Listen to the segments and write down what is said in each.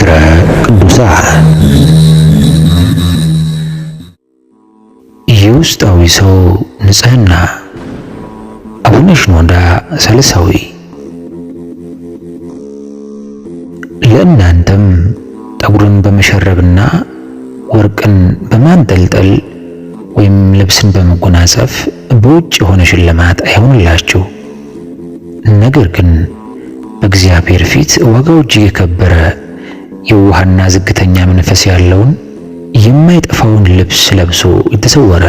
ማኅበረ ቅዱሳን። የውስጣዊ ሰው ንጽሕና። አቡነ ሽኖዳ ሳልሳዊ። ለእናንተም ጠጉርን በመሸረብና ወርቅን በማንጠልጠል ወይም ልብስን በመጎናጸፍ በውጭ የሆነ ሽልማት አይሆንላችሁ። ነገር ግን በእግዚአብሔር ፊት ዋጋው እጅግ የከበረ የዋህና ዝግተኛ መንፈስ ያለውን የማይጠፋውን ልብስ ለብሶ የተሰወረ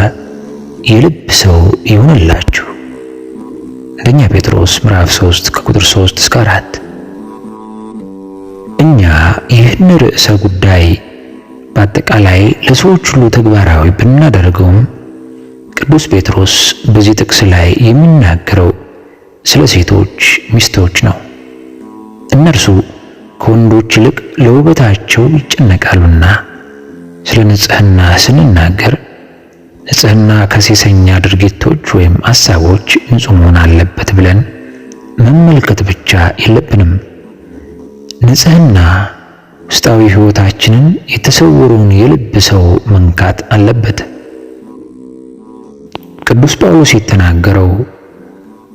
የልብ ሰው ይሁንላችሁ። አንደኛ ጴጥሮስ ምዕራፍ 3 ከቁጥር 3 እስከ 4። እኛ ይህን ርዕሰ ጉዳይ በአጠቃላይ ለሰዎች ሁሉ ተግባራዊ ብናደርገውም ቅዱስ ጴጥሮስ በዚህ ጥቅስ ላይ የሚናገረው ስለ ሴቶች ሚስቶች ነው። እነርሱ ከወንዶች ይልቅ ለውበታቸው ይጨነቃሉና። ስለ ንጽሕና ስንናገር ንጽሕና ከሴሰኛ ድርጊቶች ወይም ሐሳቦች ንጹሕ መሆን አለበት ብለን መመልከት ብቻ የለብንም። ንጽሕና ውስጣዊ ሕይወታችንን የተሰወረውን የልብ ሰው መንካት አለበት። ቅዱስ ጳውሎስ የተናገረው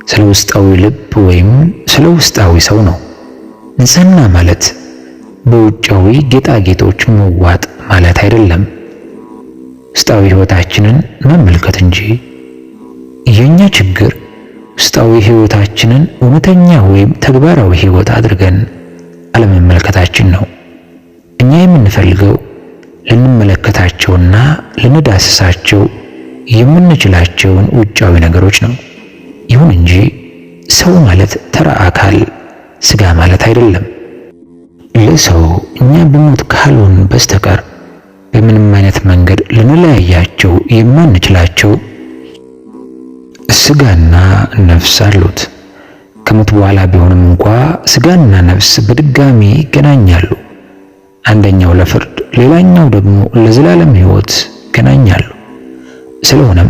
ስለ ውስጣዊ ልብ ወይም ስለ ውስጣዊ ሰው ነው። ንጽሕና ማለት በውጫዊ ጌጣጌጦች መዋጥ ማለት አይደለም፣ ውስጣዊ ሕይወታችንን መመልከት እንጂ። የኛ ችግር ውስጣዊ ሕይወታችንን እውነተኛ ወይም ተግባራዊ ሕይወት አድርገን አለመመልከታችን ነው። እኛ የምንፈልገው ልንመለከታቸውና ልንዳስሳቸው የምንችላቸውን ውጫዊ ነገሮች ነው። ይሁን እንጂ ሰው ማለት ተራ አካል ስጋ ማለት አይደለም። ለሰው እኛ በሞት ካልሆን በስተቀር በምንም አይነት መንገድ ልንለያያቸው የማንችላቸው ስጋና ነፍስ አሉት። ከሞት በኋላ ቢሆንም እንኳ ስጋና ነፍስ በድጋሚ ይገናኛሉ። አንደኛው ለፍርድ፣ ሌላኛው ደግሞ ለዘላለም ሕይወት ይገናኛሉ። ስለሆነም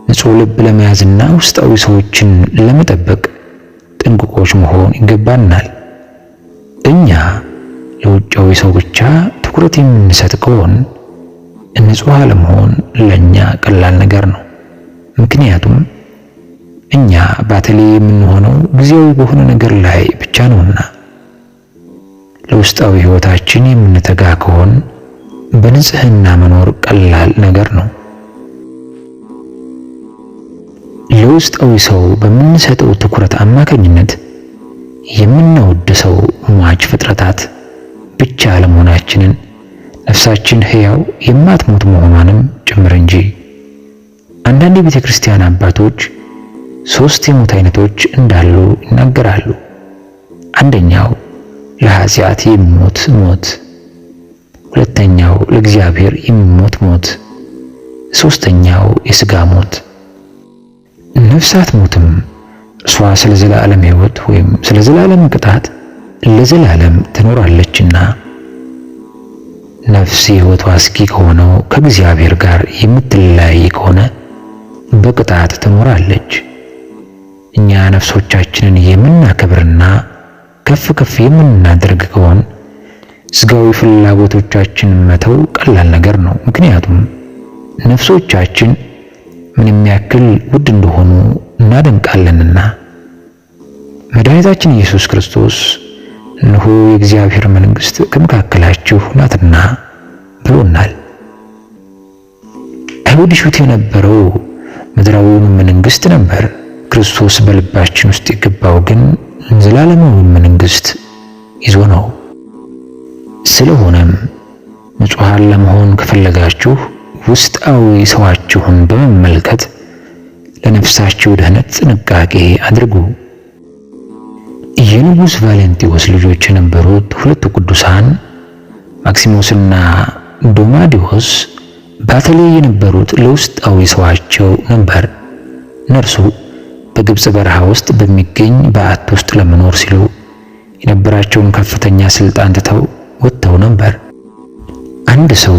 ንጹሕ ልብ ለመያዝና ውስጣዊ ሰዎችን ለመጠበቅ ጥንቁቆች መሆን ይገባናል። እኛ ለውጫዊ ሰው ብቻ ትኩረት የምንሰጥ ከሆን ንጹሕ አለመሆን ለኛ ቀላል ነገር ነው። ምክንያቱም እኛ ባተሌ የምንሆነው ጊዜያዊ በሆነ ነገር ላይ ብቻ ነውና። ለውስጣዊ ሕይወታችን የምንተጋ ከሆን በንጽሕና መኖር ቀላል ነገር ነው። ለውስጣዊ ሰው በምንሰጠው ትኩረት አማካኝነት የምናወድሰው ሟች ፍጥረታት ብቻ አለመሆናችንን ነፍሳችን ሕያው የማትሞት መሆኗንም ጭምር እንጂ። አንዳንድ የቤተ ክርስቲያን አባቶች ሶስት የሞት አይነቶች እንዳሉ ይናገራሉ። አንደኛው ለኃጢአት የሚሞት ሞት፣ ሁለተኛው ለእግዚአብሔር የሚሞት ሞት፣ ሶስተኛው የሥጋ ሞት። ነፍስ አትሞትም፣ እርሷ ስለ ዘላለም ሕይወት ወይም ስለ ዘላለም ቅጣት ለዘላለም ትኖራለችና። ነፍስ የሕይወቷ አስጊ ከሆነው ከእግዚአብሔር ጋር የምትለያይ ከሆነ በቅጣት ትኖራለች። እኛ ነፍሶቻችንን የምናከብርና ከፍ ከፍ የምናደርግ ከሆን ስጋዊ ፍላጎቶቻችንን መተው ቀላል ነገር ነው። ምክንያቱም ነፍሶቻችን ምንም ያክል ውድ እንደሆኑ እናደንቃለንና። መድኃኒታችን ኢየሱስ ክርስቶስ እነሆ የእግዚአብሔር መንግሥት ከመካከላችሁ ናትና ብሎናል። አይሁድ ይሹት የነበረው ምድራዊውን መንግሥት ነበር። ክርስቶስ በልባችን ውስጥ የገባው ግን ዘላለማዊ መንግሥት ይዞ ነው። ስለሆነም ንጹሐን ለመሆን ከፈለጋችሁ ውስጣዊ ሰዋችሁን በመመልከት ለነፍሳችሁ ደህነት ጥንቃቄ አድርጉ። የንጉሥ ቫሌንቲዎስ ልጆች የነበሩት ሁለቱ ቅዱሳን ማክሲሞስና ዶማዲዎስ ባተሌ የነበሩት ለውስጣዊ ሰዋቸው ነበር። እነርሱ በግብፅ በረሃ ውስጥ በሚገኝ በዓት ውስጥ ለመኖር ሲሉ የነበራቸውን ከፍተኛ ስልጣን ትተው ወጥተው ነበር። አንድ ሰው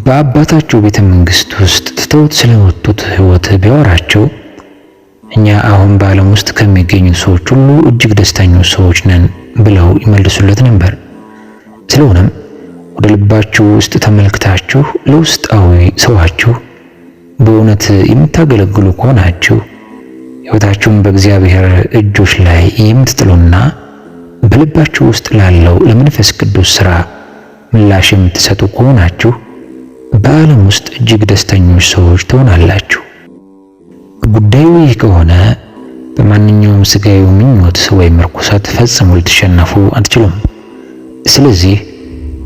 በአባታቸው ቤተ መንግስት ውስጥ ትተውት ስለወጡት ሕይወት ቢያወራቸው እኛ አሁን በዓለም ውስጥ ከሚገኙ ሰዎች ሁሉ እጅግ ደስተኞች ሰዎች ነን ብለው ይመልሱለት ነበር። ስለሆነም ወደ ልባችሁ ውስጥ ተመልክታችሁ ለውስጣዊ ሰዋችሁ በእውነት የምታገለግሉ ከሆናችሁ ሕይወታችሁን በእግዚአብሔር እጆች ላይ የምትጥሉና በልባችሁ ውስጥ ላለው ለመንፈስ ቅዱስ ሥራ ምላሽ የምትሰጡ ከሆናችሁ በዓለም ውስጥ እጅግ ደስተኞች ሰዎች ትሆናላችሁ። ጉዳዩ ይህ ከሆነ በማንኛውም ሥጋዊ ምኞት ወይም ርኩሰት ፈጽሞ ልትሸነፉ አትችሉም። ስለዚህ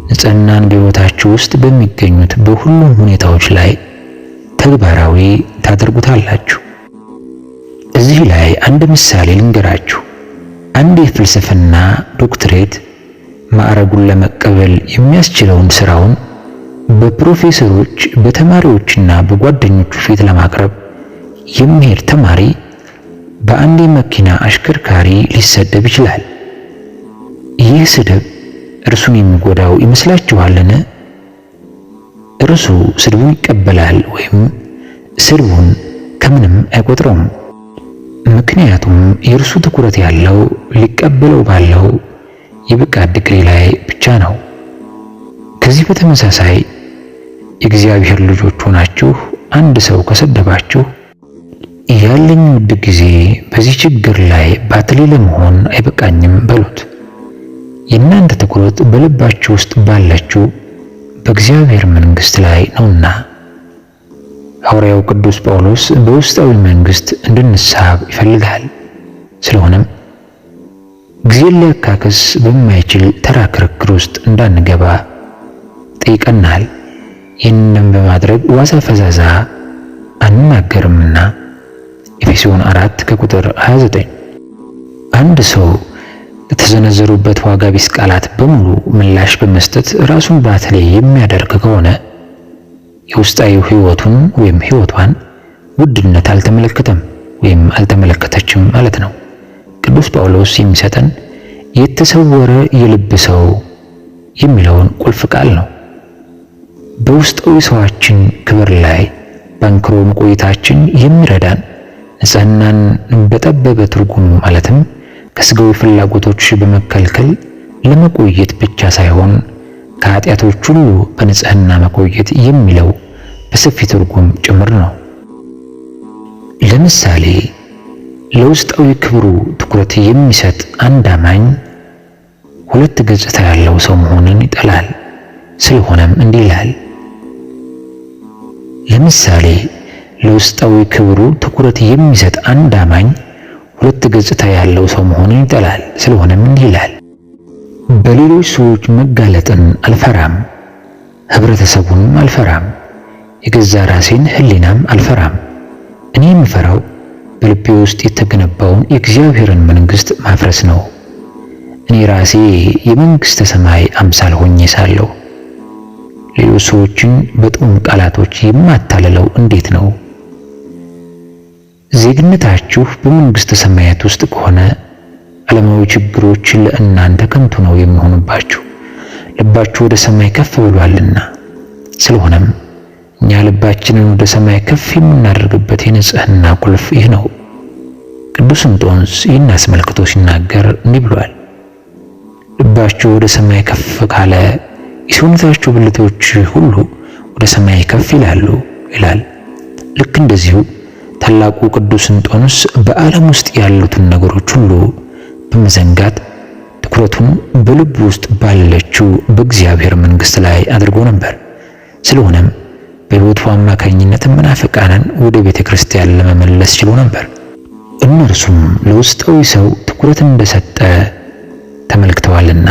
ንጽሕናን በሕይወታችሁ ውስጥ በሚገኙት በሁሉም ሁኔታዎች ላይ ተግባራዊ ታደርጉታላችሁ። እዚህ ላይ አንድ ምሳሌ ልንገራችሁ። አንድ የፍልስፍና ዶክትሬት ማዕረጉን ለመቀበል የሚያስችለውን ስራውን በፕሮፌሰሮች በተማሪዎችና በጓደኞቹ ፊት ለማቅረብ የሚሄድ ተማሪ በአንድ የመኪና አሽከርካሪ ሊሰደብ ይችላል። ይህ ስድብ እርሱን የሚጎዳው ይመስላችኋልን? እርሱ ስድቡን ይቀበላል ወይም ስድቡን ከምንም አይቆጥረውም። ምክንያቱም የእርሱ ትኩረት ያለው ሊቀበለው ባለው የብቃት ዲግሪ ላይ ብቻ ነው። ከዚህ በተመሳሳይ የእግዚአብሔር ልጆች ሆናችሁ አንድ ሰው ከሰደባችሁ ያለኝ ውድ ጊዜ በዚህ ችግር ላይ ባትሌ ለመሆን አይበቃኝም በሉት። የእናንተ ትኩረት በልባችሁ ውስጥ ባለችው በእግዚአብሔር መንግሥት ላይ ነውና። ሐዋርያው ቅዱስ ጳውሎስ በውስጣዊ መንግሥት እንድንሳብ ይፈልጋል። ስለሆነም ጊዜን ሊያካክስ በማይችል ተራ ክርክር ውስጥ እንዳንገባ ጠይቀናል። ይህንን በማድረግ ዋዛ ፈዛዛ አንናገርምና ኤፌሶን 4 ከቁጥር 29። አንድ ሰው ለተዘነዘሩበት ዋጋ ቢስ ቃላት በሙሉ ምላሽ በመስጠት ራሱን ባትሌ የሚያደርግ ከሆነ የውስጣዊ ሕይወቱን ወይም ሕይወቷን ውድነት አልተመለከተም ወይም አልተመለከተችም ማለት ነው። ቅዱስ ጳውሎስ የሚሰጠን የተሰወረ የልብ ሰው የሚለውን ቁልፍ ቃል ነው። በውስጣዊ ሰዋችን ክብር ላይ ባንክሮ መቆየታችን የሚረዳን ንጽሕናን በጠበበ ትርጉም ማለትም ከሥጋዊ ፍላጎቶች በመከልከል ለመቆየት ብቻ ሳይሆን ከኃጢአቶች ሁሉ በንጽሕና መቆየት የሚለው በሰፊ ትርጉም ጭምር ነው። ለምሳሌ ለውስጣዊ ክብሩ ትኩረት የሚሰጥ አንድ አማኝ ሁለት ገጽታ ያለው ሰው መሆንን ይጠላል። ስለሆነም እንዲህ ይላል። ለምሳሌ ለውስጣዊ ክብሩ ትኩረት የሚሰጥ አንድ አማኝ ሁለት ገጽታ ያለው ሰው መሆንን ይጠላል። ስለሆነም እንዲህ ይላል። በሌሎች ሰዎች መጋለጥን አልፈራም፣ ህብረተሰቡንም አልፈራም፣ የገዛ ራሴን ሕሊናም አልፈራም። እኔ የምፈራው በልቤ ውስጥ የተገነባውን የእግዚአብሔርን መንግሥት ማፍረስ ነው። እኔ ራሴ የመንግሥተ ሰማይ አምሳል ሆኜ ሳለሁ ሌሎች ሰዎችን በጥዑም ቃላቶች የማታልለው እንዴት ነው? ዜግነታችሁ በመንግሥተ ሰማያት ውስጥ ከሆነ ዓለማዊ ችግሮች ለእናንተ ከንቱ ነው የሚሆኑባችሁ፣ ልባችሁ ወደ ሰማይ ከፍ ብሏልና። ስለሆነም እኛ ልባችንን ወደ ሰማይ ከፍ የምናደርግበት የንጽሕና ቁልፍ ይህ ነው። ቅዱስ እንጦንስ ይህን አስመልክቶ ሲናገር እንዲህ ብሏል። ልባችሁ ወደ ሰማይ ከፍ ካለ የሰውነታችሁ ብልቶች ሁሉ ወደ ሰማይ ከፍ ይላሉ ይላል። ልክ እንደዚሁ ታላቁ ቅዱስ እንጦንስ በዓለም ውስጥ ያሉትን ነገሮች ሁሉ በመዘንጋት ትኩረቱን በልቡ ውስጥ ባለችው በእግዚአብሔር መንግሥት ላይ አድርጎ ነበር። ስለሆነም በሕይወቱ አማካኝነት መናፍቃንን ወደ ቤተ ክርስቲያን ለመመለስ ችሎ ነበር። እነርሱም ለውስጣዊ ሰው ትኩረት እንደሰጠ ተመልክተዋልና።